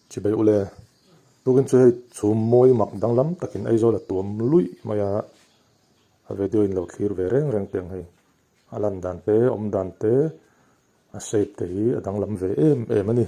Chibai ule, tukin chu hei chhum mawi mak danglam takin Aizawl a tuam luih mai a, a video in lo thlir ve reng reng teh ang hei. A lan dan te, awm dan te, a shape te hi a danglam ve em em a ni.